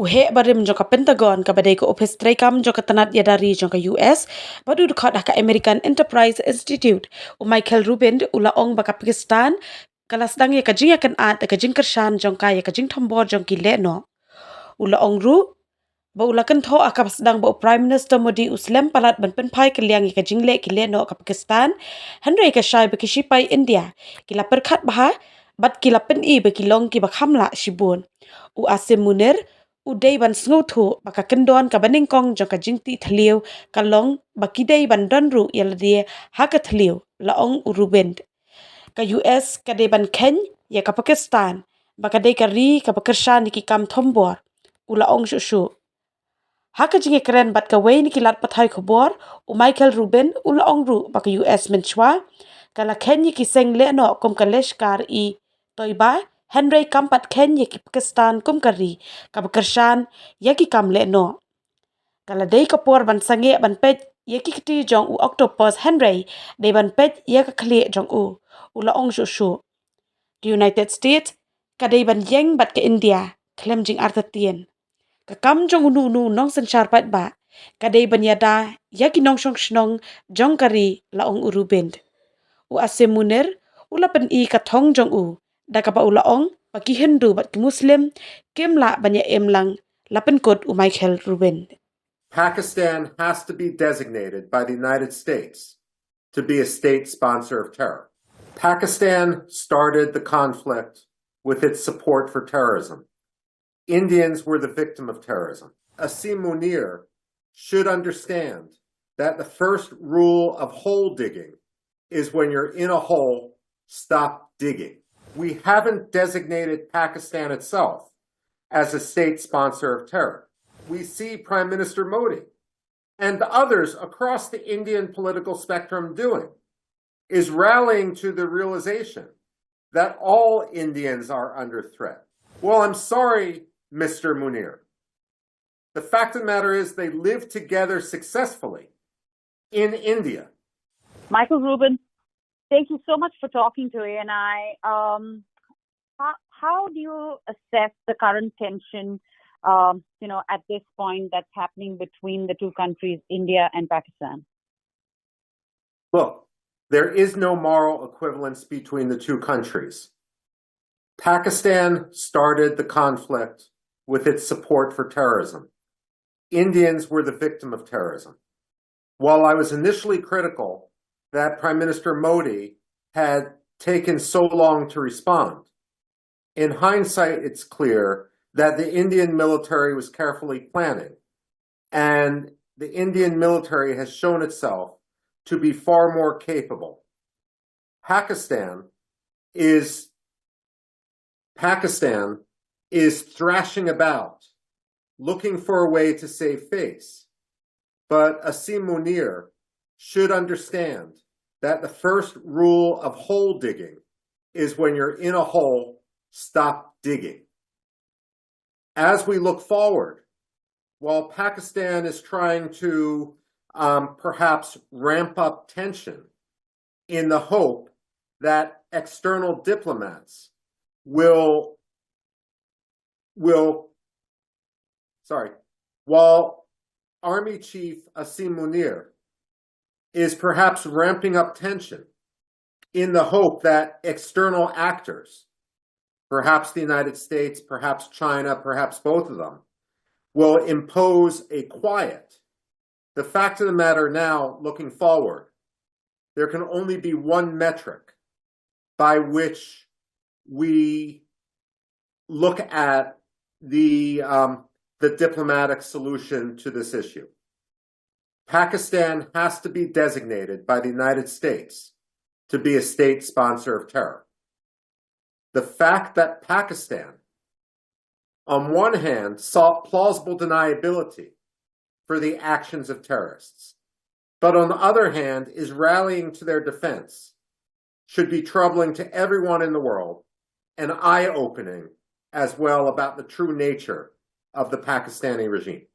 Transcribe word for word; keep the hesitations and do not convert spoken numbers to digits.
U heh barim jong ka Pentagon, kaba dei ka ophis treikam jong ka tnat ïada ri jong ka U S, bad u dkhot ha ka American Enterprise Institute, u Michael Rubin, u la ong ba ka Pakistan ka la sdang ïa ka jingïakynad da ka jingkyrshan jong ka ïa ka jingthombor jong ki lehnoh. U la ong ruh ba u la kynthoh ha kaba sdang ba u Prime Minister Modi u slem palat ban pynphai kylliang ïa ka jingleh ki lehnoh ka Pakistan, hynrei ka shai ba ki shipai India ki la pyrkhat bha bad ki la pyni ba ki long kiba kham lah shibun. U Asim Munir u dei ban sngewthuh ba ka kyndon kaba nyngkong jong ka jingtih thliew ka long ba ki dei ban don ruh ïa lade ha ka thliew, la ong u Rubin. Ka U S ka dei ban kheiñ ïa ka Pakistan ba ka dei ka ri kaba kyrshan ïa ki kam thombor, u la ong shuh shuh. Ha ka jingïakren bad kawei na ki lad pathai khubor, u Michael Rubin u la ong ruh ba ka U S mynshuwa ka la kheiñ ïa ki seng lehnoh kum ka Lashkar-e-Toiba, hynrei kam pat kheiñ ïa ki Pakistan kum ka ri kaba kyrshan ïa ki kam lehnoh. Ka la dei ka por ban sangeh ban peit ïa ki kti jong u octopus, hynrei dei ban peit ïa ka khlieh jong u, u la ong shuh shuh. Ka United States ka dei ban ïeng bad ka India khlem jingartatien. Ka kam jong uno uno u nongsynshar paidbah ka dei ban ïada ïa ki nongshong shnong jong ka ri, la ong u Rubin. U Asim Munir u la pyni ka thong jong u da kaba u la ong ba ki Hindu bad ki Muslim kim lah ban ïa im lang, la pynkut u Michael Rubin. Pakistan has to be designated by the United States to be a state sponsor of terror. Pakistan started the conflict with its support for terrorism. Indians were the victim of terrorism. Asim Munir should understand that the first rule of hole digging is when you're in a hole, stop digging. We haven't designated Pakistan itself as a state sponsor of terror. We see Prime Minister Modi and others across the Indian political spectrum doing is rallying to the realization that all Indians are under threat. Well, I'm sorry, Mister Munir. The fact of the matter is they live together successfully in India. Michael Rubin, thank you so much for talking to A N I. Um, how, how do you assess the current tension, um, you know, at this point that's happening between the two countries, India and Pakistan? Look, there is no moral equivalence between the two countries. Pakistan started the conflict with its support for terrorism. Indians were the victim of terrorism. While I was initially critical that Prime Minister Modi had taken so long to respond, in hindsight, it's clear that the Indian military was carefully planning, and the Indian military has shown itself to be far more capable. Pakistan is Pakistan is thrashing about looking for a way to save face. But Asim Munir should understand that the first rule of hole digging is when you're in a hole, stop digging. As we look forward, while Pakistan is trying to um, perhaps ramp up tension in the hope that external diplomats will will sorry, while Army Chief Asim Munir is perhaps ramping up tension in the hope that external actors, perhaps the United States, perhaps China, perhaps both of them, will impose a quiet. The fact of the matter now, looking forward, there can only be one metric by which we look at the um, the diplomatic solution to this issue. Pakistan has to be designated by the United States to be a state sponsor of terror. The fact that Pakistan, on one hand, sought plausible deniability for the actions of terrorists, but on the other hand, is rallying to their defense should be troubling to everyone in the world and eye opening as well about the true nature of the Pakistani regime.